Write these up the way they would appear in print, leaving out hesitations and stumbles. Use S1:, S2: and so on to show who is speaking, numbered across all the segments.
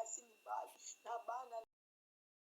S1: Basi, mibali na bana.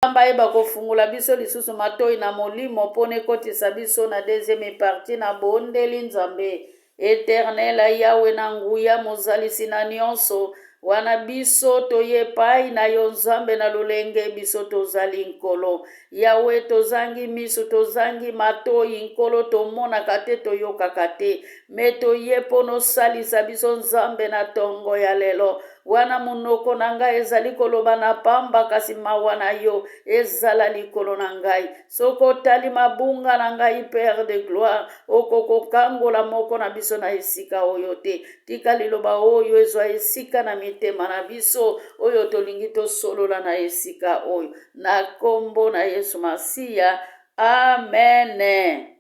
S2: Nzambe ayeba kofungola biso lisusu matoi na molimo mpo na ekotisa biso na deuxième partie. Na bondeli Nzambe Eternel, Yawe na nguya, mozalisi na nyonso, wana biso toye epai na yo Nzambe na lolenge biso tozali. Nkolo Yawe, tozangi miso, tozangi matoi, Nkolo, tomonaka te, toyokaka te, mais toye mpo nosalisa biso, Nzambe, na ntongo ya lelo. Wana monoko na ngai ezali koloba na pamba, kasi mawa na yo ezala likolo na ngai. Soki otali mabunga na ngai, Père de gloire, okokokangola moko na biso na esika oyo te. Tika liloba oyo ezwa esika na mitema na biso oyo tolingi tosolola na esika oyo, na nkombo na Yesu Masiya, amen.
S3: Amen,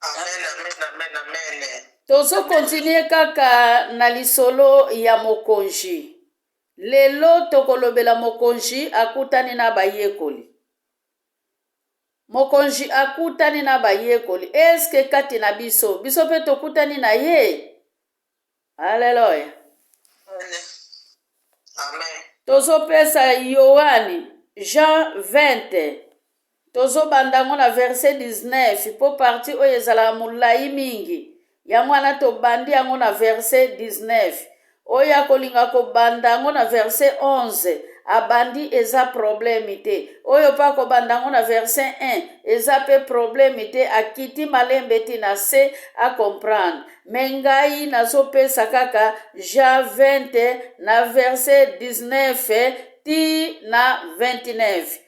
S3: amen, amen, amen.
S2: Tozokontinue kaka na lisolo ya mokonzi. Lelo tokolobela mokonzi akutani na bayekoli. Mokonzi akutani na bayekoli. Eske kati na biso, biso mpe tokutani na ye? Aleluya.
S3: Amen. Amen.
S2: Tozopesa Yohani, Jean 20, tozobanda yango na verset 19, mpo partie oyo ezalaka molai mingi, yango wana tobandi yango na verset 19. Oyo akolinga kobanda yango na verset 11, abandi, eza problème te. Oyo mpe akobanda yango na verset 1, eza mpe problème te, akiti malembe ti na se acomprendre. Mais ngai nazopesa kaka Jean 20 na verset 19 ti na 29.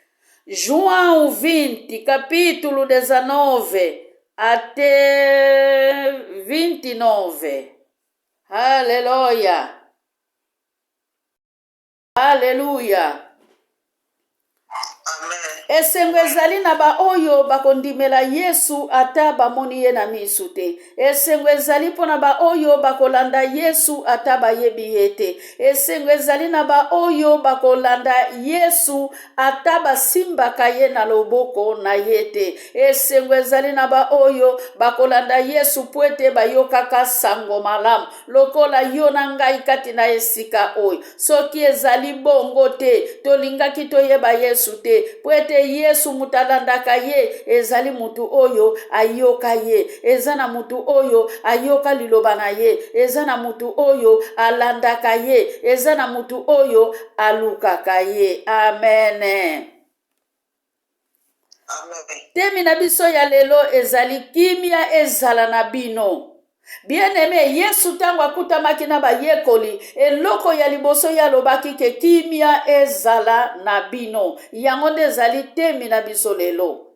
S2: João 20, capítulo 19 até 29. Aleluya, aleluya.
S3: Amen.
S2: Esengo ezali na baoyo bakondimela Yesu ata bamoni ye na misu te. Esengo ezali mpo na baoyo bakolanda Yesu ata bayebi ye te. Esengo ezali na baoyo bakolanda Yesu ata basimbaka ye na loboko na ye te. Esengo ezali na baoyo bakolanda Yesu mpo ete bayokaka sango malamu lokola yo na ngai kati na esika oyo. Soki ezali bongo te, tolingaki toyeba Yesu te, mpo ete Yesu, moto alandaka ye ezali motu oyo ayoka ye. Eza na motu oyo ayoka liloba na ye, eza na motu oyo alandaka ye, eza na motu oyo alukaka ye. Amen.
S3: Amen.
S2: Temi na biso ya lelo ezali kimia ezala na bino. Bien-aimé, Yesu ntango akutamaki na bayekoli, eloko ya liboso ye alobaki ke kimia ezala na bino. Yango nde ezali temi na biso lelo.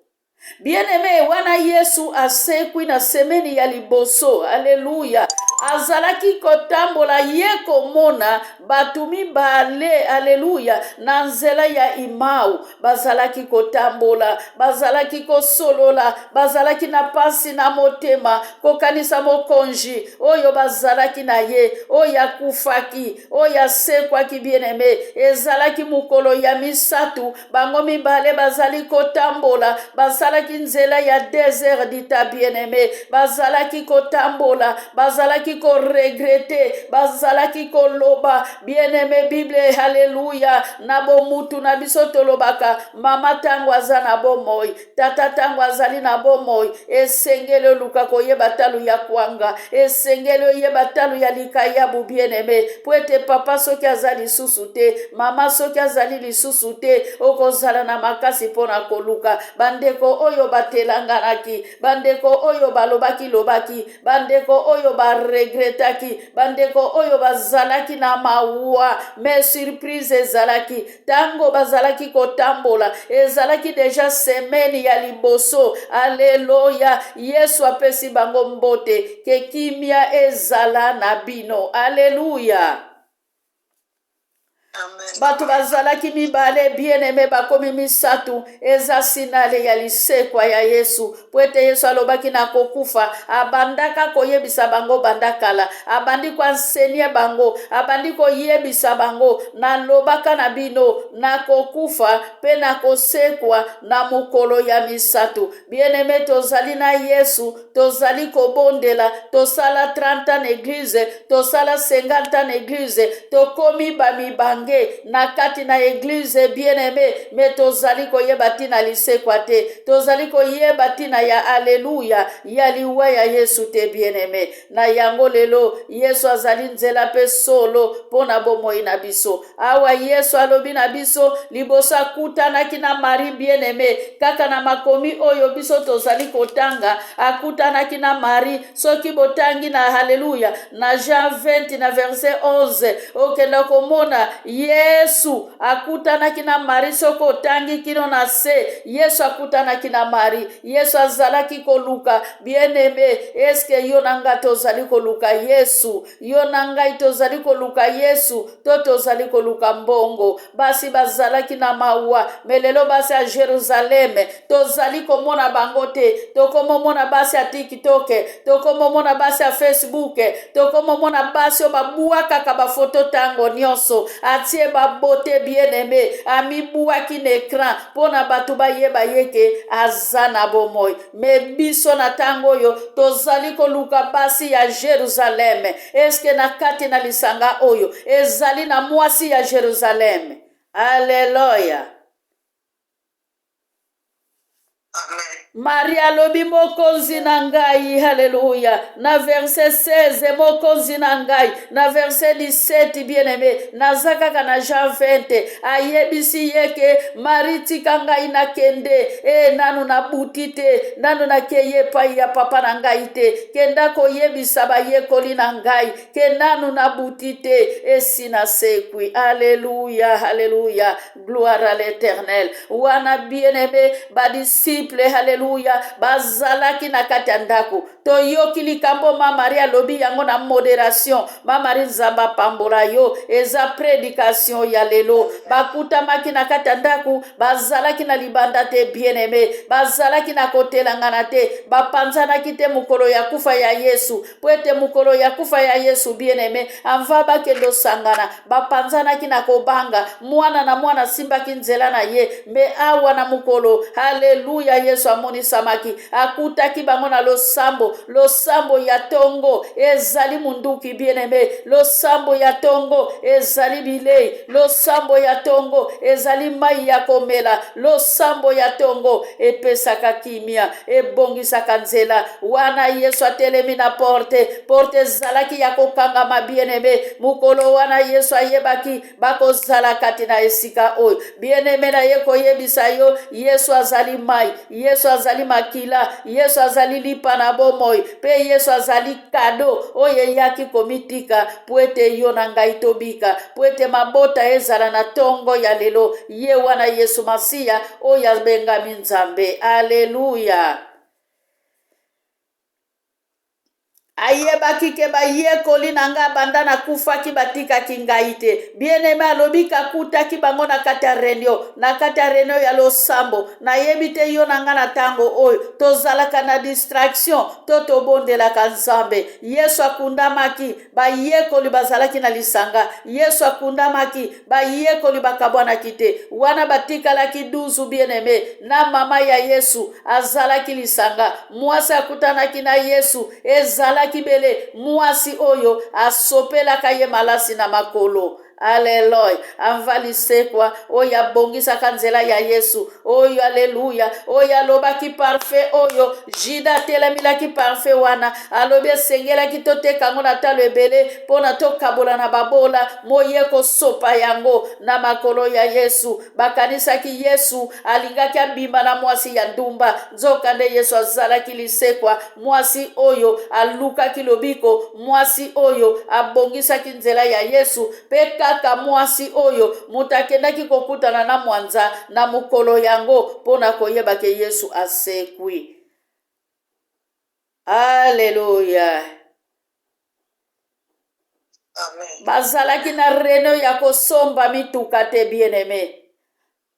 S2: Bien-aimé, wana Yesu asekwi na semeni ya liboso, aleluya, azalaki kotambola, ye komona bato mibale, aleluya, na nzela ya Imau. Bazalaki kotambola, bazalaki kosolola, bazalaki na pasi na motema, kokanisa mokonzi oyo bazalaki na ye, oyo akufaki, oyo asekwaki. Bien-aimé, ezalaki mokolo ya misato. Bango mibale bazali kotambola, basalaki nzela ya 2 heures dita. Bien-aimé, bazalaki kotambola, bazalaki koregretter, bazalaki koloba. Bien-aimé, Bible, halleluya, na bomutu na biso tolobaka mama ntango aza na bomoi, tata ntango azali na bomoi, esengeli oluka koyeba talo ya kwanga, esengeli oyeba talo ya likayabu. Bien-aimé, po ete papa soki aza lisusu te, mama soki azali lisusu te, okozala na makasi mpona koluka bandeko oyo batelanganaki, bandeko oyo balobaki lobaki, bandeko oyo baregretaki, bandeko oyo bazalaki na mawa. Mais surprise ezalaki, ntango bazalaki kotambola, ezalaki déjà semaine ya liboso, aleluya, Yesu apesi bango mbote ke kimia ezala na bino. Aleluya.
S3: Amen.
S2: Bato bazalaki mibale, bien-aimé, bakomi misato. Eza sinale ya lisekwa ya Yesu, po ete Yesu alobaki na kokufa. Abandaka koyebisa bango banda kala, abandi koenseigner bango, abandi koyebisa bango: nalobaka na bino, nakokufa mpe nakosekwa na mokolo ya misato. Bien-aimé, tozali na Yesu, tozali kobondela, tosala 30 ans na église, tosala 50 ans na église, tokomi bamibange. mibange na kati na eglize bien aime me tozali koyeba ntina lisekwa te tozali koyeba ntina ya aleluya ya liwa ya yesu te bien aime na yango lelo yesu azali nzela mpe solo mpo na bomoi na biso awa yesu alobi na biso liboso akutanaki na marie bien aime kaka na makomi oyo biso tozali kotanga akutanaki na marie soki botangi na haleluya na jean 20 na verset 11 okenda komona yesu akutanaki na marie soki otangi kino na se yesu akutanaki na marie yesu azalaki koluka bien aime eske yo na ngai tozali koluka yesu yo na ngai tozali koluka yesu to tozali koluka mbongo basi bazalaki na mawa me lelo basi ya jerusaleme tozali komona bango te tokomomona basi ya tiktok tokomomona basi ya facebook tokomomona basi oyo babwakaka bafoto ntango nyonso atie babote bien aime amibwaki na ekran mpo na bato bayeba ye ke aza na bomoi me biso na ntango oyo tozali koluka basi ya jerusaleme eske na kati na lisanga oyo ezali na mwasi ya jerusaleme aleluya Maria alobi mokonzi na ngai haleluya na verset 16 mokonzi na ngai na verset 17 bien aimé naza kaka na Jean 20 ayebisi ye ke Marie tika ngai nakende e nanu nabuti te nanu nakei epai ya papa na ngai te kenda koyebisa bayekoli na ngai ke nanu nabuti te esi nasekwi aleluya haleluya Gloire à l'Éternel. Wana bien-aimé, ba disciples, alléluia, bazalaki na kati ya ndako. Toyoki likambo ma Marie alobi yango na moderation. Ma Marie Nzambe apambola yo. Eza prédication ya lelo. Bakutamaki na kati ya ndako, bazalaki na libanda te bien-aimé. Bazalaki na kotelangana te, bapanzanaki te mokolo ya kufa ya Yesu. mpo ete mokolo ya kufa ya yesu bien-aime ava bakende osangana bapanzanaki na kobanga mwana na mwana asimbaki nzela na ye me awa na mokolo haleluya yesu amonisamaki akutaki bango na losambo losambo ya tongo ezali munduki bien-aime losambo ya tongo ezali bilei losambo ya tongo ezali mai ya komela losambo ya tongo epesaka kimia ebongisaka nzela wana yesu atelemi na porte porte ezalaki ya kokangama bien-aime mokolo wana yesu ayebaki bakozala kati na esika oyo bien-aime na ye koyebisa yo yesu azali mai yesu azali makila yesu azali lipa na bomoi mpe yesu azali kado oyo eyaki komitika mpo ete yo na ngai tobika mpo ete mabota ezala na ntongo ya lelo ye wana yesu masiya oyo abengami nzambe aleluya ayebaki ke bayekoli na ngai banda nakufaki batikaki ngai te bien-aime alobi kakutaki bango na kati ya reunion na kati ya reunion ya losambo nayebi te yo na ngai na ntango oyo tozalaka na distraction to tobondelaka nzambe yesu akundamaki bayekoli bazalaki na lisanga yesu akundamaki bayekoli bakabwanaki te wana batikalaki 12 bien-aime na mama ya yesu azalaki lisanga mwasi akutanaki na yesu ezalaki bele mwasi oyo asopelaka ye malasi na makolo aleluya amva lisekwa oyo abongisaka nzela ya yesu oyo aleluya oyo alobaki parfait oyo juda atelemelaki parfait wana alobi esengelaki toteka yango na talo ebele mpo na tokabola na babola moye kosopa yango na makolo ya yesu bakanisaki yesu alingaki abima na mwasi ya ndumba nzokande yesu azalaki lisekwa mwasi oyo alukaki lobiko mwasi oyo abongisaki nzela ya yesu mpe kaka mwasi oyo moto akendaki kokutana na mwanza na mokolo yango mpo na koyeba ke yesu asekwi aleluya bazalaki na reno ya kosomba mituka te bien-aime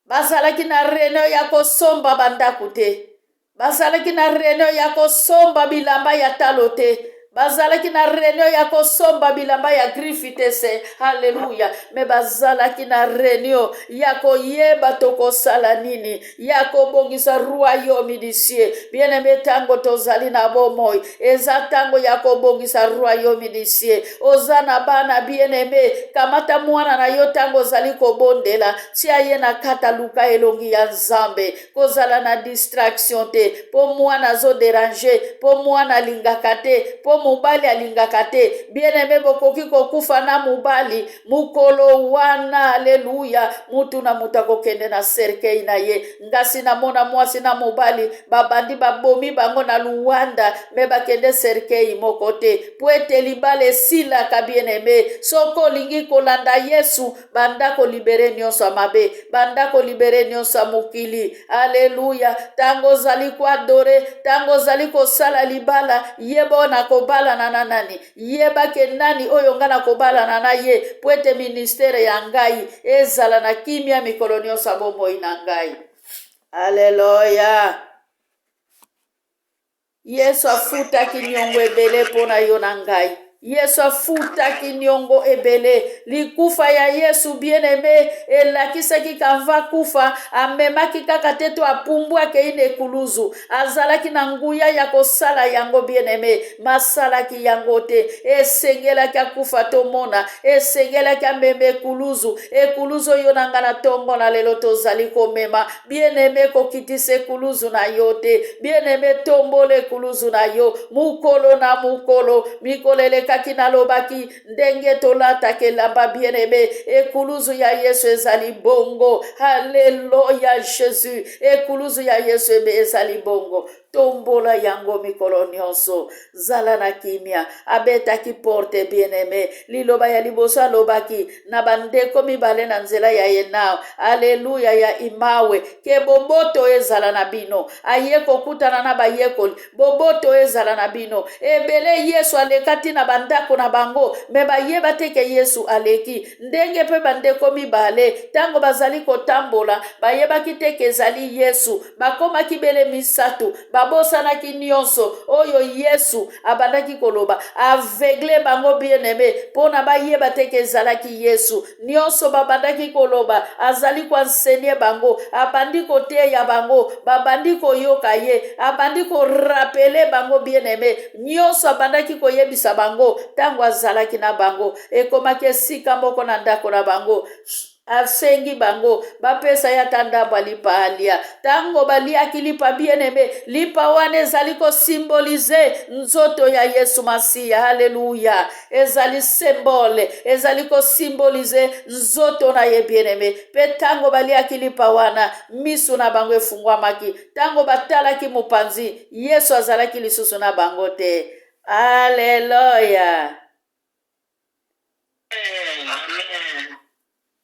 S2: bazalaki na reno ya kosomba bandako te bazalaki na reno ya kosomba bilamba ya talo te. Bazalaki na reunion ya kosomba bilamba ya griffe te se haleluya, me bazalaki na reunion ya koyeba tokosala nini, ya kobongisa royaume du ciel. Bien aime, ntango tozali na bomoi eza ntango ya kobongisa royaume du ciel. Oza na bana, bien aime, kamata mwana na yo ntango ozali kobondela, tia ye na kata, luka elongi ya Nzambe. Kozala na distraction te mpo mwana azo derange, mpo mwana alingaka te, mpo mobali alingaka te. Bien aime, bokoki kokufa na mobali mokolo wana. Aleluya, mutu na moto akokende na cercueil na ye. Ngasi namona mwasi na mobali babandi babomi bango na Luanda, me bakende cercueil moko te, mpo ete libala esilaka. Bien aime, soki olingi kolanda Yesu, banda kolibere nyonso ya mabe, banda kolibere nyonso ya mokili. Aleluya! Ntango ozali koadore, ntango ozali kosala libala, yeba oyo nakobalana na nani, yeba ke nani oyo ngai nakobalana na ye, mpo ete ministere ya ngai ezala na kimia mikolo nyonso ya bomoi na ngai. Aleluya! Yesu afutaki niongo ebele mpo na yo na ngai. Yesu afutaki niongo ebele. Likufa ya Yesu, bien-aime, elakisaki kava kufa, amemaki kaka te to apumbwi akei na ekuluzu. Azalaki na nguya ya kosala yango, bien-aime, masalaki yango te. Esengelaki akufa tomona, esengelaki amema ekuluzu. Ekuluzu oyo na ngai na tongo na lelo tozali komema. Bien-aime, kokitisa ekuluzu na yo te. Bien-aime, tombola ekuluzu na yo mokolo na mokolo. Mikolo elekaki nalobaki ndenge tolataka elamba. Bien-aime, ekuluzu ya Yesu ezali bongo. Haleluya, Jesus, ekuluzu ya Yesu ezali bongo. Tombola yango mikolo nyonso, zala na kimia. Abetaki porte, bien-aime. Liloba ya liboso alobaki na bandeko mibale na nzela ya Enao, aleluya, ya Imawe, ke boboto ezala na bino. Aye kokutana na bayekoli, boboto ezala na bino. Ebele Yesu aleka ti na bandako na bango, me bayeba te ke Yesu aleki. Ndenge mpe bandeko mibale ntango bazali kotambola, bayebaki te ke ezali Yesu. Bakomaki bele misato, babosanaki nyonso oyo Yesu abandaki koloba. Aveugle bango, bien-aime, mpo na bayeba te ke ezalaki Yesu. Nyonso babandaki koloba, azali koenseigner bango, abandi koteya bango, babandi koyoka ye, abandi korappeler bango, bien-aime, nyonso abandaki koyebisa bango ntango azalaki na bango. Ekomaki esika moko na ndako na bango, asengi bango bapesa ye ata ndambo ya lipa alia. Ntango baliaki lipa, bien-aime, lipa wana ezali kosymboliser nzoto ya Yesu Masiya. Haleluya, ezali symbole, ezali kosymboliser nzoto na ye, bien-aime. Mpe ntango baliaki lipa wana, miso na bango efungwamaki. Ntango batalaki mopanzi, Yesu azalaki lisusu na bango te. Aleluya!
S3: Amen.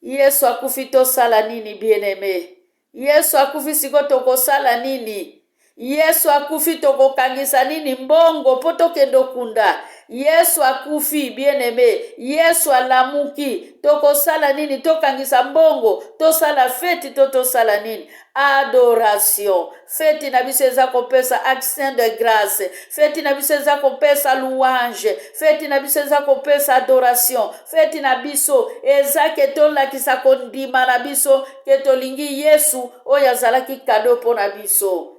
S2: Yesu akufi, tosala nini? Bien-aime, Yesu akufi, siko tokosala nini? Yesu akufi, tokokangisa nini mbongo mpo tokende okunda? Yesu akufi, bien-aime, Yesu alamuki, tokosala nini? Tokangisa mbongo, tosala feti to tosala nini? Adoration. Feti na biso eza kopesa action de grâce, feti na biso eza kopesa louange, feti na biso eza kopesa adoration. Feti na biso eza ke tolakisa kondima na biso ke tolingi Yesu oyo azalaki cadeau mpo na biso.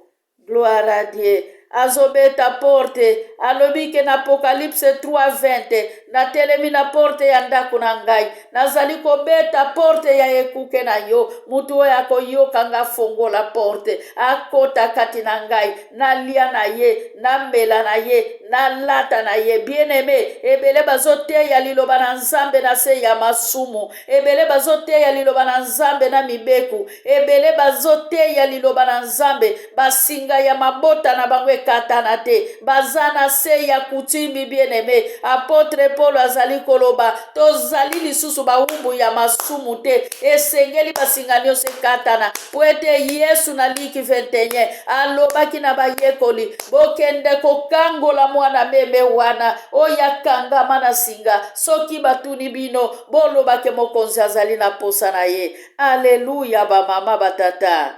S2: Gloire à Dieu. Azobeta porte, alobi ke na Apocalypse 3:20: "Natelemi na porte ya ndako na ngai, nazali kobeta porte ya ekuke na yo. Motu oyo akoyoka nga fongola porte, akota kati na ngai, nalia na ye, namela na ye, nalata na ye." Bien-aime, ebele bazoteya liloba na Nzambe na se ya masumu, ebele bazoteya liloba na Nzambe na mibeko, ebele bazoteya liloba na Nzambe, basinga ya mabota na bango ekatana te, baza na se ya coutume. Bien-aime, apôtre Paul azali koloba: tozali lisusu bawumbu ya masumu te. Esengeli basinga nyonso ekatana, po ete Yesu na Luc 21 alobaki na bayekoli: "Bokende kokangola mwana meme wana oyo akangama na singa. Soki batuni bino, bolobake mokonzi azali na posa na ye." Aleluya, bamama, batata.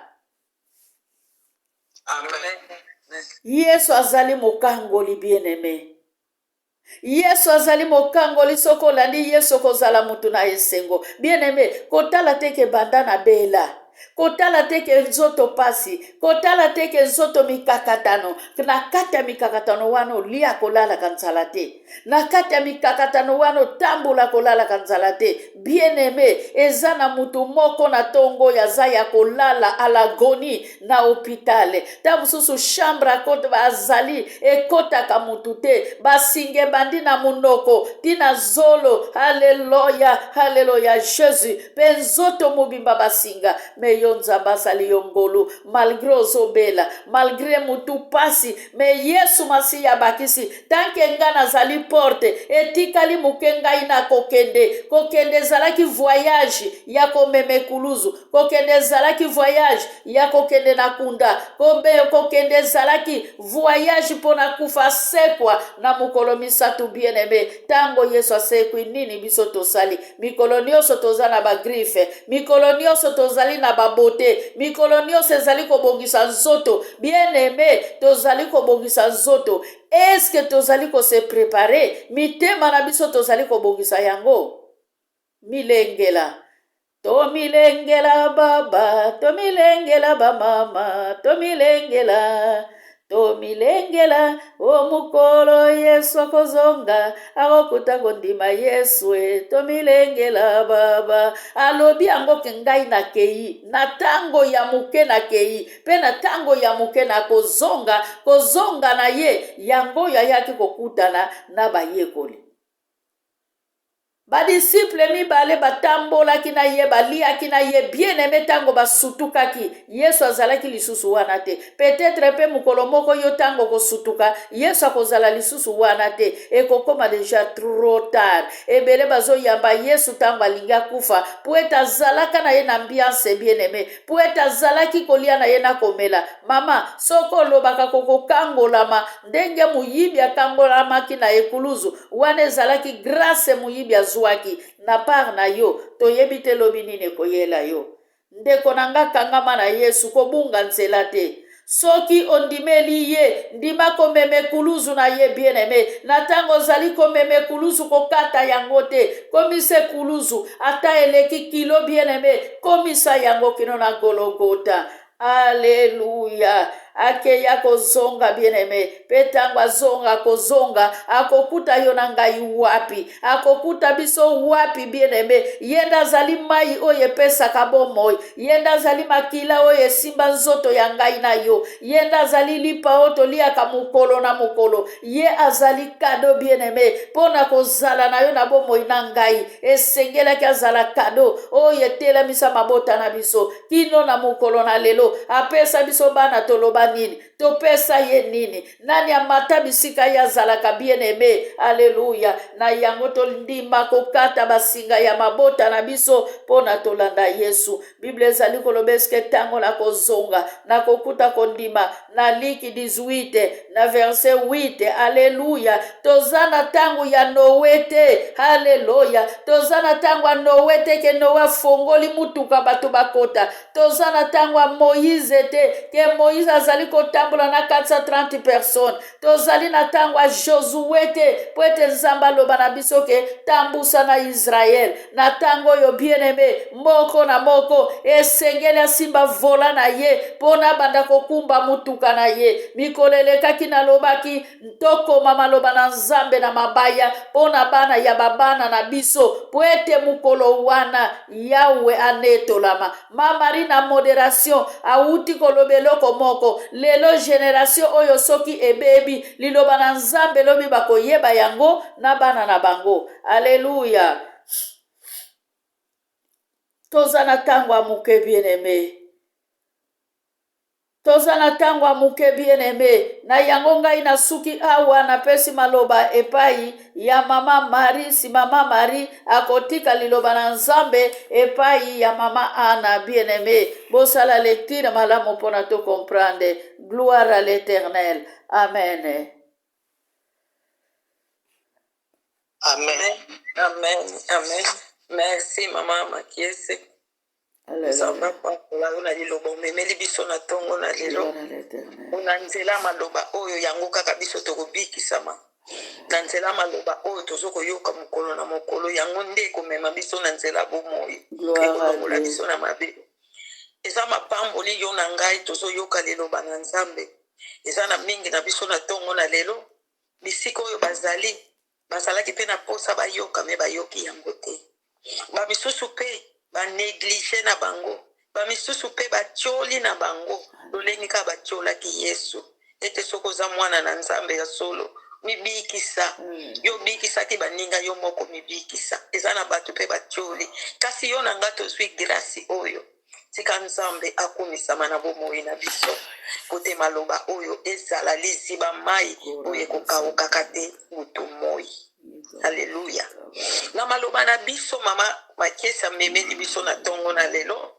S3: Amen.
S2: Yesu azali mokangoli, bien-aime. Yesu azali mokangoli, soki olandi Yesu okozala mutu na esengo. Bien aime, kotala te ke banda na bela, kotala te ke nzoto pasi, kotala te ke nzoto mikakatano. Na kati ya mikakatano wana olia kolalaka nzala te, na kati ya mikakatano wana otambola kolalaka nzala te. Bien aime, eza na mutu moko na tongo oyo aza ya kolala à l'agonie na hôpital. Ta mosusu chambre akota azali ekotaka mutu te, basinga ebandi na munoko ti na zolo. Haleluya, haleluya Jesus. Pe nzoto mobimba basinga, me yo Nzambe asali yo ngolu malgre ozobela, malgre mutu pasi, me Yesu Masiya abakisi tanke nga nazali porte, etikali moke ngai na kokende. Kokende ezalaki voyage ya komema ekuluzu, kokende ezalaki voyage ya kokende na kunda, kokende ezalaki voyage mpo na kufa sekwa na mokolo misato. Bien aime, ntango Yesu asekwi, nini biso tosali? Mikolo nyonso toza na bagriffe, mikolo nyonso tozali na babote, mikolo nyonso ezali kobongisa nzoto. Bien aime, tozali kobongisa nzoto. Eske tozali kose prepare? Mitema na biso tozali kobongisa yango? Milengela, tomilengela baba, tomilengela bamama, tomilengela, tomilengela o mokolo Yesu akozonga, akokuta kondima Yesu e, tomilengela baba. Alobi yango ke ngai nakei na ntango ya moke, nakei mpe na ntango ya moke nakozonga. Kozonga na ye yango oyo ayaki kokutana na bayekoli. Badisiple mibale batambolaki na ye, baliaki na ye. Bien aime, ntango basutukaki, Yesu azalaki lisusu wana te. Peut-être mpe mokolo moko yo ntango okosutuka, Yesu akozala lisusu wana te. Ekokoma deja trop tard. Ebele bazoyamba Yesu ntango alingi akufa, po ete azalaka na ye na ambiance. Bien aime, po ete azalaki kolia na ye na komela. Mama, soki olobaka kokokangolama ndenge moyibi akangolamaki na ekuluzu, wana ezalaki grâce moyibi azwaki na part na yo. Toyebi te lobi nini ekoyela yo. Ndeko na nga, kangama na Yesu, kobunga nzela te. Soki ondimeli ye, ndima komema ekuluzu na ye. Bien aime, na ntango ozali komema ekuluzu, kokata yango te. Komisa ekuluzu ata eleki kilo. Bien aime, komisa yango kino na Gologota. Aleluya. Akeya kozonga, bien aime, mpe ntango azonga kozonga, akokuta yo na ngai wapi? Akokuta biso wapi? Bien aime, ye nde azali mai oyo epesaka bomoi, ye nde azali makila oyo esimba nzoto ya ngai na yo, ye nde azali lipa oyo toliaka mokolo na mokolo. Ye azali kado. Bien aime, mpo na kozala na yo na bomoi na ngai, esengelaki azala kado oyo etelemisa mabota na biso kino na mokolo na lelo. Apesa biso bana, toloba nini? Topesa ye nini? Nani amata bisika ye azalaka? Bien aime, aleluya. Na yango tondima kokata basinga ya mabota na biso mpo na tolanda Yesu. Biblia ezali koloba eske ntango na kozonga nakokuta kondima, na Liki 18 na verse 8. Aleluya. Toza na ntango ya Noe te. Aleluya. Toza na ntango ya Noe te, ke Noe afongoli mutuka bato bakota. Toza na ntango ya Moïse te, ke Moïse azali kotambola na 430 personnes. Tozali na ntango ya Josue te, mpo ete Nzambe aloba na biso ke tambusa na Israel. Na ntango oyo, bien aime, moko na moko esengeli asimba vola na ye mpo na banda kokumba motuka na ye. Mikolo elekaki nalobaki tokoma maloba na Nzambe na mabaya mpo na bana ya babana na biso, mpo ete mokolo wana Yawe anetolama. Ma Marie na moderation awuti koloba eloko moko lelo. Generation oyo soki ebebi, liloba na Nzambe elobi bakoyeba yango na bana na bango. Aleluya. Toza na ntango ya moke, bien aime. Toza na ntango ya moke, bien aime. Na yango ngai nasuki awa, napesi maloba epai ya mama Marie. Si mama Marie akotika liloba na Nzambe epai ya mama Ana. Bien aime, bosala lecture malamu mpona to comprendre. Gloire à l'Éternel. Amen.
S3: Amen. Amen. Amen. Merci mama Makiese. Nzambe apambola yo na liloba omemeli biso na ntongo na lelo.
S2: Gloire à l'Éternel.
S3: Na nzela maloba oyo yango kaka biso tokobikisama. Na nzela maloba oyo tozo koyoka mokolo na mokolo, yango nde ekomema biso na nzela bomoi, ekolongola biso na mabe. Eza mapamboli yo na ngai tozoyoka liloba na Nzambe. Eza na mingi na biso na tongo na lelo, bisika oyo bazali, bazalaki mpe na posa bayoka, me bayoki yango te. Bamisusu mpe banéglige na bango, bamisusu mpe batioli na bango, lolenge kaka batiolaki Yesu ete soki oza mwana na Nzambe ya solo, mibikisa. Yo bikisaki baninga, yo moko mibikisa. Eza na bato mpe batioli, kasi yo na nga tozwi grâce oyo. Tika Nzambe akumisama na bomoi na biso, po te maloba oyo ezala liziba mai oyo ekokawukaka te butu moi. Aleluya. Na maloba na biso, mama Makiesi amemeli biso na ntongo na lelo,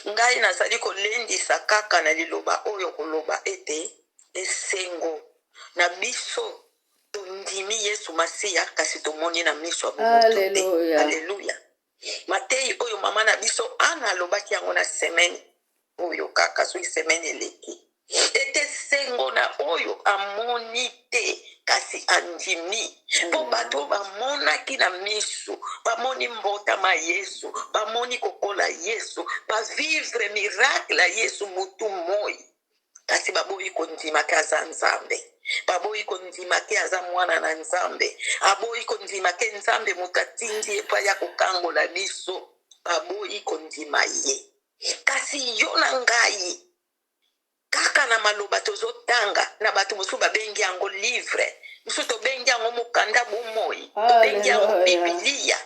S3: ngai nazali kolendisa kaka na liloba oyo koloba ete esengo na biso tondimi Yesu Masiya, kasi tomoni na miso ya bomoto te. Aleluya. Mateyi oyo mama na biso Ana alobaki yango na semaine oyo kaka, soki semaine eleki, ete sengo na oyo amoni te kasi andimi. Mpo bato oyo bamonaki na miso, bamoni mbotama Yesu, bamoni kokola Yesu, bavivre miracle ya Yesu butu moi, kasi baboyi kondima ke aza Nzambe, baboyi kondima ke aza mwana na Nzambe, aboyi kondima ke Nzambe moto atindi ye mpo aya kokangola biso, baboyi kondima ye. Kasi yo na ngai, kaka na maloba tozotanga, na bato mosusu babengi yango livre, mosusu tobengi yango mokanda bomoi, tobengi yango Bibilia,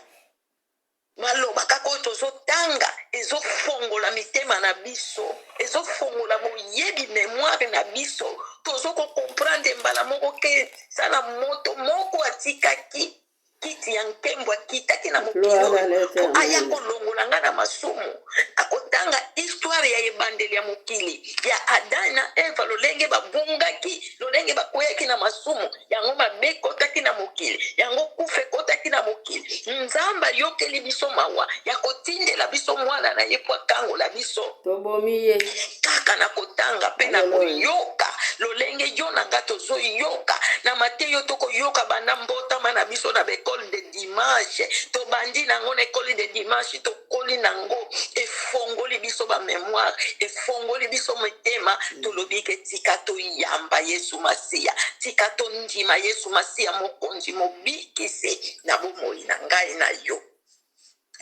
S3: maloba kaka oyo tozotanga ezofongola mitema na biso, ezofongola boyebi, mémoire na biso. Tozokokomprendre mbala moko ke eza na moto moko atikaki kiti ya nkembo, akitaki na mokili oyo po aya kolongola nga na masumu. Akotanga histoire ya ebandeli ya mokili ya Adam na Eva, lolenge babungaki, lolenge bakweyaki na masumu, yango mabe ekotaki na mokili, yango kufa ekotaki na mokili. Nzambe ayokeli biso mawa ya kotindela biso mwana na ye po akangola biso.
S2: Tobomi ye.
S3: Kaka na kotanga mpe na koyoka, lolenge yo na nga tozoyoka na mateyo, tokoyoka banda mbotama na biso na baekole de dimanche, tobandi nango na ekole de dimanche, tokoli nango, efongoli biso bamémoire, efongoli biso mitema. Tolobi ke tika toyamba Yesu Masiya, tika tondima Yesu Masiya mokonzi mobikisi na bomoi na ngai na yo.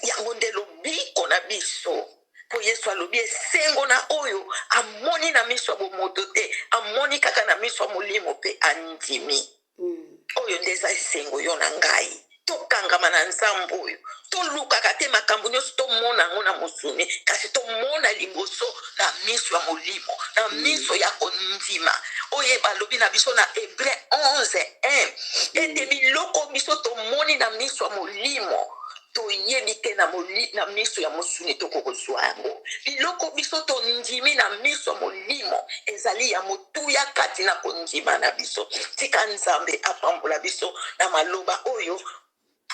S3: Yango nde lobiko na biso, mpo Yesu alobi esengo na oyo amoni na miso ya bomoto te, amoni kaka na miso ya molimo mpe andimi. Oyo nde eza esengo. Yo na ngai tokangama na Nzambe oyo. Tolukaka te makambo nyonso tomona yango na mosuni, kasi tomona liboso na miso ya molimo, na miso ya kondima. Oyo balobi na biso na Hébreu 11 1 ete biloko biso tomoni na miso ya molimo, toyebi te na miso ya mosuni tokokozwa yango. Biloko biso tondimi na miso ya molimo ezali ya motuya kati na kondima na biso. Tika Nzambe apambola biso na maloba oyo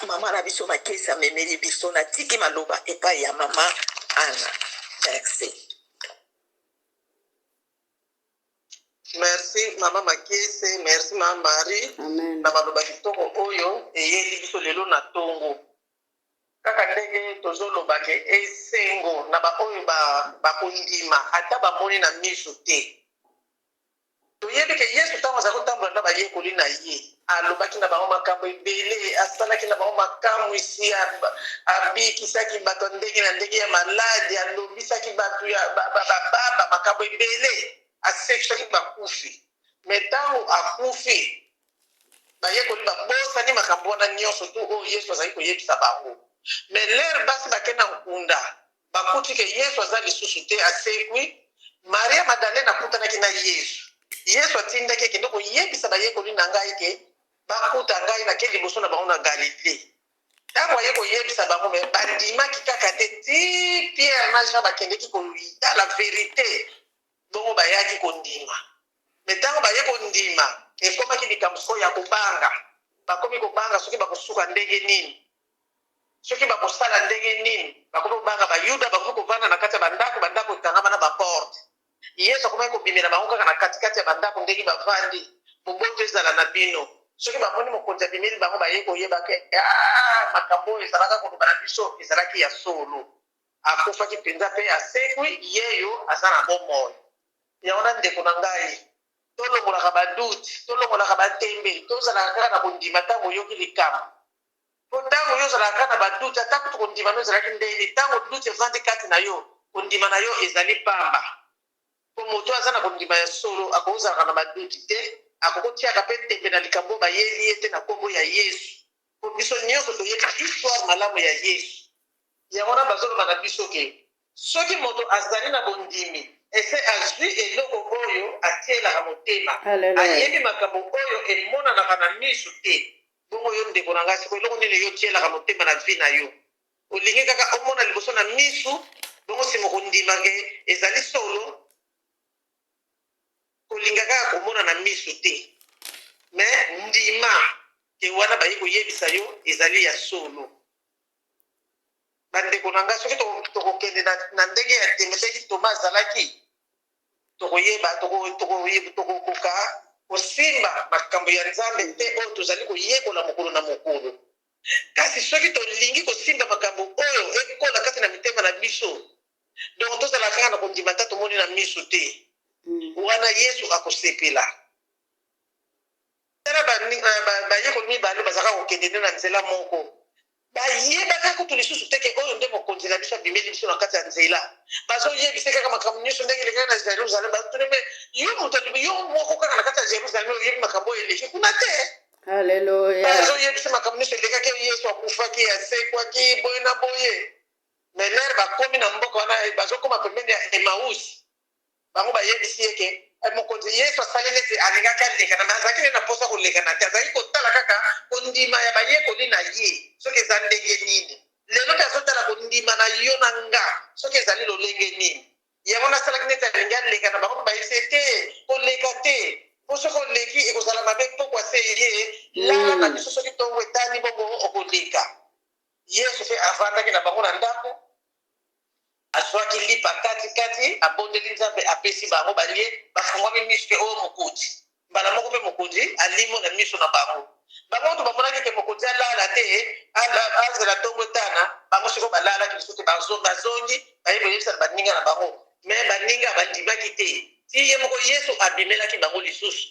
S3: mama na biso Makesi amemeli biso. Natiki maloba epai ya mama Ana. Merci.
S4: Merci mama Makiese, merci mama Marie.
S2: Amen.
S4: Na maloba kitoko oyo eyeli biso lelo na ntongo. Kaka ndenge tozoloba ke esengo na baoyo bakondima ata bamoni na miso te. Toyebi ke Yesu, ntango azali kotambola na bayekoli na ye, alobaki na bango makambo ebele, asalaki na bango makamwisi, abikisaki bato ya ndenge na ndenge ya maladi, alobisaki bato ya bababa, makambo ebele, asekisaki bakufi. Me ntango akufi, bayekoli babosani makambo wana nyonso tu oyo Yesu azali koyebisa bango. Me lere basi bake na nkunda, bakuti ke Yesu aza lisusu te, asekwi. Maria Madalene akutanaki na Yesu. Yesu atindaki ekende koyebisa bayekoli na ngai ke bakuta ngai nake liboso na bango na Galilée. Ntango aye koyebisa bango, me bandimaki kaka te, ti Pierre na Jean bakendeki koyala vérité, bongo bayaki kondima. Me ntango baye kondima, ekomaki likambo sikoyo ya kobanga. Bakomi kobanga soki bakosuka ndenge nini, soki bakosala ndenge nini. Bakomi kobanga Bayuda, bakomi kovanda na kati ya bandako, bandako ekangama na baporte. Yesu akomaki kobimela bango kaka na katikati ya bandako ndenge bavandi: "Boboto ezala na bino." Soki bamoni mokonzi abimeli bango, baye koyeba ke ah, makambo oyo ezalaka koloba na biso ezalaki ya solo. Akufaki mpenza mpe asekwi, yeyo aza na bomoi. Yango na ndeko na ngai, tolongolaka ba doute, tolongolaka ba ntembe, tozalaka kaka na kondima ntango oyoki likambo. Mpo ntango yo ozalaka kaka na ba doute, ata kutu kondima no ezalaki ndenge nini, ntango doute evandi kati na yo, kondima na yo ezali pamba. Mpo moto oyo aza na kondima ya solo akozalaka na ba doute te, akokotiaka mpe ntembe na likambo oyo bayeli ye te na nkombo ya Yesu. Mpo biso nyonso toyebi histoire malamu ya Yesu. Yango wana bazoloba na biso ke soki moto azali na bondimi, ese azwi eloko oyo atielaka motema, ayebi makambo oyo emonanaka na misu te. Bongo yo ndeko na ngai, sikoyo eloko nini yo otielaka motema na vie na yo? Olingi kaka omona liboso na misu, bongo sima okondima ke ezali solo? Kolinga kaka komona na misu te, mais ndima ke wana baye koyebisa yo ezali ya solo. Bandeko na ngai, soki tokokende na ndenge ya tembe ndenge Toma azalaki, tokoyeba, tokokoka kosimba makambo ya Nzambe te oyo tozali koyekola mokolo na mokolo. Kasi soki tolingi kosimba makambo oyo ekola kati na mitema na biso, donc tozala kaka na kondima ata tomoni na miso te, wana Yesu akosepela. Tala bayekoli mibale bazalaka kokende nde na nzela moko. Bayebaka kutu lisusu te ke oyo nde mokonzi na biso abimeli biso na kati ya nzela. Bazoyebisa ye kaka makambo nyonso ndenge elekaki na Jerusalem. Batuni me yo moto yo moko kaka na kati ya Jerusalem oyebi makambo oyo eleki kuna te.
S2: Haleluya.
S4: Bazoyebisa makambo nyonso elekaki, Yesu akufaki, asekwaki, boye na boye. Mais lere bakomi na mboka wana, bazokoma pembeni ya Emmaus, Bango bayebisi ye ke Mokonzi Yesu asali neti alingaki alekana, me azalaki nde na mposa kolekana te. Azalaki kotala kaka kondima ya bayekoli na ye soki eza ndenge nini. Lelo mpe azotala kondima na yo na nga soki ezali lolenge nini. Yango wana asalaki neti alingi alekana, bango mpe bayebisi ye te, koleka te, mpo soki oleki ekozala mabe, mpokwa se eye, lala na biso, soki ntongo etani bongo okoleka. Yesu mpe avandaki na bango na ndako. Azwaki lipa kati kati, abondeli Nzambe, apesi bango, balie, bafungwami miso ke oyo mokonzi. Mbala moko mpe mokonzi alimwe na miso na bango. Bango kutu bamonaki ke mokonzi alala te, azela tongo etana, bango sikoyo balalaki lisusu te, bazongi, baye koyebisa na baninga na bango. Mais baninga bandimaki te, ti ye moko Yesu abimelaki bango lisusu,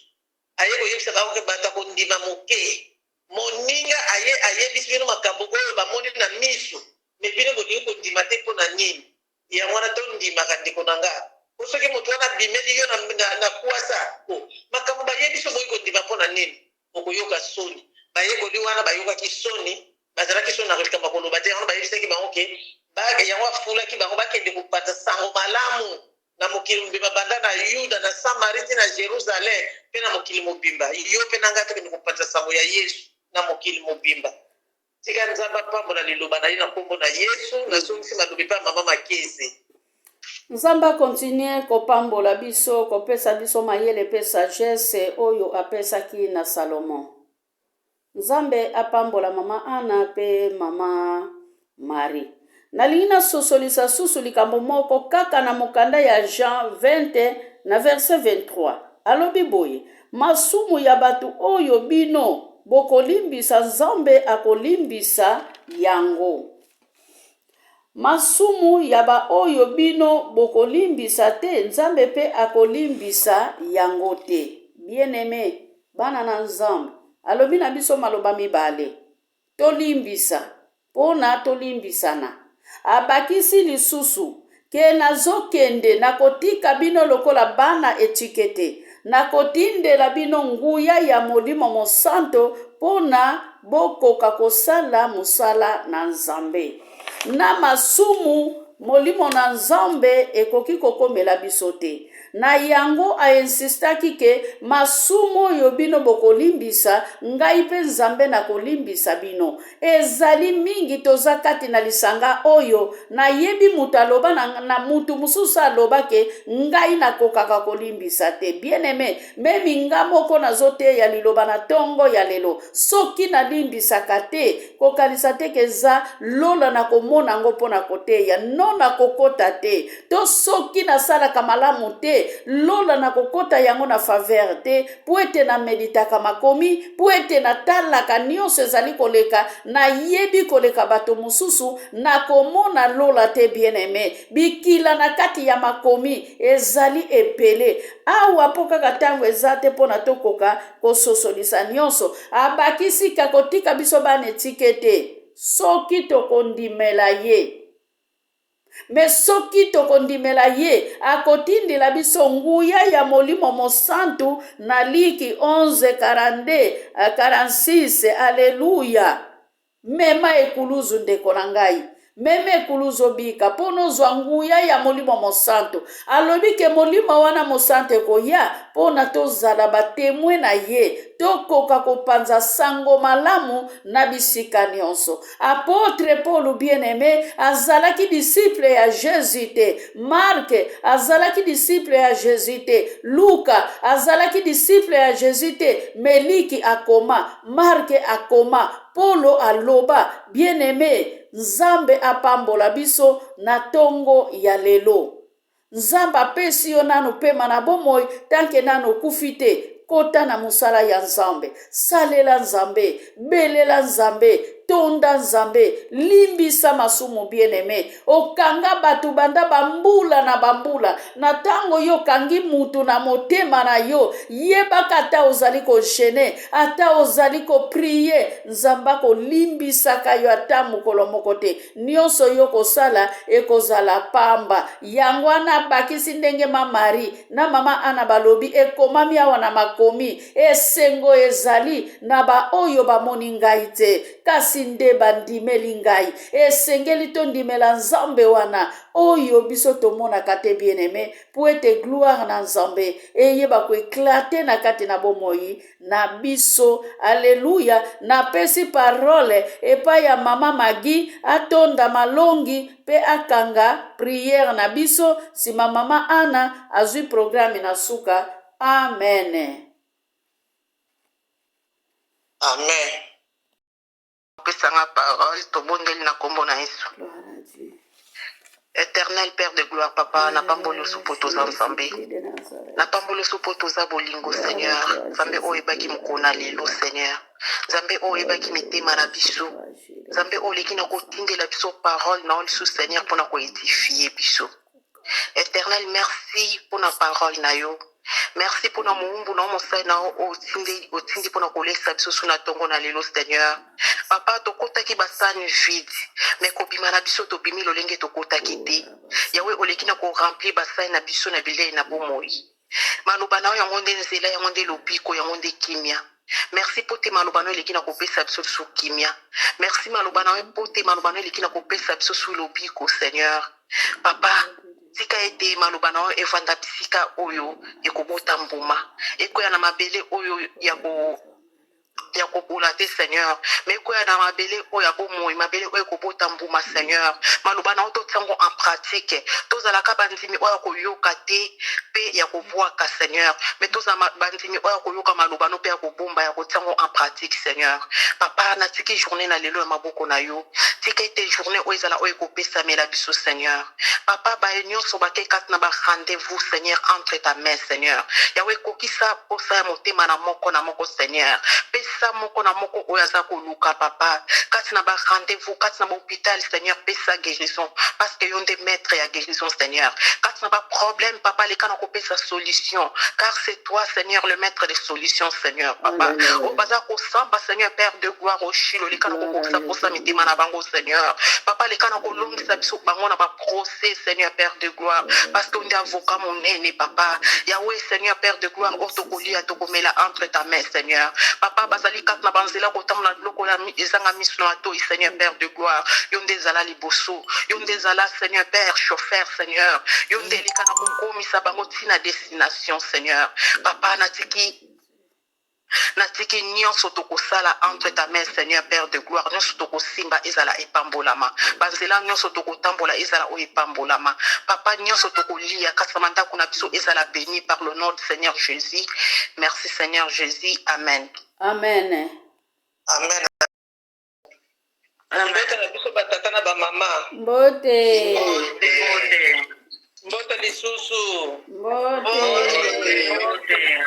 S4: aye koyebisa bango ke bato ya kondima moke. Moninga aye ayebisi bino makambo oyo bamoni na miso, mais bino bolingi kondima te pona nini? Yango wana tondimaka ndeko na nga, po soki moto wana abimeli yo na, na, na kuasa, oh, makambo bayebisi oboyi kondima pona nini? Okoyoka soni. Bayekoli wana bayokaki soni, bazalaki soni na likambo ya koloba te, yango wana bayebisaki bango ke ba, yango afulaki bango bakende kopanza sango malamu na mokili mobimba, banda na Yuda, na Samari ti na Jerusalem, mpe na mokili mobimba. Yo mpe na ngai tokende kopanza sango ya Yesu na mokili mobimba. Tika Nzambe apambola liloba na ye na nkombo na Yesu. Nazongisi maloba epai ya mama Makeze.
S2: Nzambe akontinue kopambola biso, kopesa biso mayele mpe sagesse oyo apesaki na Salomon. Nzambe apambola mama Ana pe mama Marie. Nalingi nasosolisa susu likambo moko kaka na mokanda ya Jean 20 na verset 23. Alobi boye, masumu ya bato oyo bino bokolimbisa Nzambe akolimbisa yango. Masumu ya baoyo bino bokolimbisa te, Nzambe pe akolimbisa yango te. Bien-aime, bana na Nzambe, alobi na biso maloba mibale, tolimbisa po na tolimbisana. Abakisi lisusu ke nazokende, nakotika bino lokola bana etike te, nakotindela bino nguya ya Molimo Mosanto po na bokoka kosala mosala na Nzambe. Na masumu, Molimo na Nzambe ekoki kokomela biso te. Na yango a insistaki ke masumu oyo bino bokolimbisa, ngai mpe Nzambe nakolimbisa bino. Ezali mingi toza kati na lisanga oyo nayebi moto aloba na, na mutu mosusu aloba ke ngai nakokaka kolimbisa te. Bien aime, meme nga moko nazoteya liloba na tongo ya lelo, soki nalimbisaka te, kokanisa te ke eza lola nakomona yango mpo na koteya. Non, nakokota te. To soki nasalaka malamu te, Bien-aime, lola nakokota yango na faveur te, mpo ete na meditaka makomi, mpo ete natalaka nyonso ezali koleka, nayebi koleka bato mosusu, nakomona lola te. Bien-aime, bikila na kati ya makomi ezali ebele awa, mpo kaka ntango eza te mpo na tokoka kososolisa nyonso. Abakisi kakotika biso bana etike te soki tokondimela ye. Me soki tokondimela ye, akotindela biso nguya ya Molimo Mosantu na Liki 11, 42, 46. Aleluya! Mema ekuluzu, ndeko na ngai. Mema ekuluzu obika, mpo nozwa nguya ya Molimo Mosantu. Alobi ke Molimo wana Mosantu ekoya mpo na tozala batemwe na ye, tokoka kopanza sango malamu na bisika nyonso. Apotre Paul bien-aime azalaki disciple ya Jesus te. Marc azalaki disciple ya Jesus te. Luka azalaki disciple ya Jesus te. Meliki akoma, Marc akoma, Polo aloba. Bien-aime, Nzambe apambola biso na tongo ya lelo. Nzambe apesi yo nanu pema na bomoi tanke nanu okufi te. Kota na mosala ya Nzambe, salela Nzambe, belela Nzambe, tonda Nzambe, limbisa masumu. Bien-aime, okanga bato banda bambula na bambula. Na ntango yo okangi mutu na motema na yo, yebaka ata ozali kogene, ata ozali koprie, Nzambe akolimbisaka yo ata mokolo moko te. Nyonso yo kosala ekozala pamba. Yango wana abakisi ndenge ma Marie na mama Ana balobi, ekomami awa na makomi, esengo ezali na baoyo bamoni ngai te, kasi nde bandimeli ngai. Esengeli tondimela Nzambe wana oyo biso tomonaka te, bien-aime, mpo ete gloire na Nzambe eyeba koeklate na kati na bomoi na biso. Aleluya! Napesi parole epai ya mama Magi, atonda malongi mpe akanga priere na biso. Nsima mama Ana azwi programe na suka. Amen.
S4: Amen.
S3: Opesa nga parole, tobondeli na kombo na Yesu. Éternel Père de gloire, Papa, napamboli yo mpo toza Nzambe. Napamboli yo mpo toza bolingo, Seigneur. Nzambe oyo oyebaki mokolo na lelo, Seigneur. Nzambe oyo oyebaki mitema na biso. Nzambe oyo oleki na kotindela biso parole na yo lisusu, Seigneur, mpona koedifie biso. Éternel, merci mpona parole na yo. Merci mpona mowumbu na yo, mosali na yo oyo otindi, otindi mpona kolesa biso su na ntongo na lelo, Seigneur. Papa, tokotaki basani vide, me kobima na biso tobimi lolenge tokotaki te. Yawe, oleki na koremplir basani na biso na bilei na bomoi. Maloba na yo yango nde nzela, yango nde lobiko, yango nde kimia. Merci mpo te maloba na yo eleki na kopesa biso lisusu kimia. Merci maloba na yo mpo te maloba na yo eleki na kopesa biso su lobiko, Seigneur. Papa, tika ete maloba na yo evanda bisika oyo ekobota mbuma, ekwea na mabele oyo ya ko ya kobola te, Seigneur, me ekwea na mabele oyo ya bomoi, mabele oyo ekobota mbuma, Seigneur. Maloba na yo totia yango en pratique, tozalaka bandimi oyo ya koyoka te mpe ya kobwaka, Seigneur, me tozala bandimi oyo ya koyoka maloba no mpe ya kobomba, ya kotia yango en pratique, Seigneur. Papa, natiki journée na lelo ya maboko na yo. Tika ete journée oyo ezala oyo ekopesamela biso, Seigneur. Papa, baye nyonso bakei kati na ba rendez-vous, Seigneur, entre ta main, Seigneur. Yawe, kokisa posa ya motema na moko na moko, Seigneur. Pesa moko na moko oyo aza koluka, Papa, kati na ba rendez-vous, kati na ba hôpital, Seigneur, pesa guérison, parce que yo nde maître ya guérison, Seigneur. Kati na ba problème, Papa, leka na kopesa solution, car c'est toi, Seigneur, le maître des solutions, Seigneur. Papa, oyo baza kosamba, Seigneur Père de gloire, oshilo, leka na kokokisa posa mitema na bango, Seigneur. Papa, leka na kolongisa biso bango na ba procès, Seigneur Père de gloire, parce que nde avocat monene, Papa. Yahweh, Seigneur Père de gloire, oyo tokolia tokomela entre ta main, Seigneur. Papa, bazali kati na banzela kotambola na biloko ya ezanga miso na matoi, Seigneur Père de gloire. Yo nde ezala liboso, yo nde ezala, Seigneur Père, chauffeur, Seigneur. Yo nde eleka na kokomisa bango ntina destination, Seigneur. Papa, natiki natiki nyonso tokosala entre ta main, Seigneur Père de gloire. Nyonso tokosimba ezala epambolama, banzela nyonso tokotambola ezala oyo epambolama, Papa. Nyonso tokolia kati na bandako na biso ezala béni par le nom du Seigneur Jésus. Merci, Seigneur Jésus. Amen.
S2: Amen.
S4: Amen.
S3: Mbote na biso batata na bamama.
S2: Mbote.
S3: Mbote.
S4: Mbote lisusu.
S2: Mbote.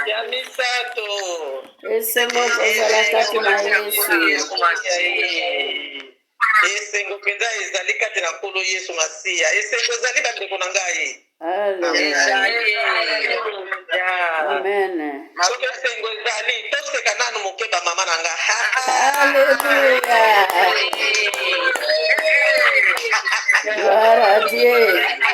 S4: Ya misato.
S2: Esengo kozala kati na Yesu.
S4: Esengo mpenza ezali kati na Nkolo Yesu Masiya. Esengo ezali bandeko na ngai.
S2: Amen.
S4: Soki esengo ezali, toseka nanu moke bamama na ngai.
S2: Alléluia. Gloire à Dieu.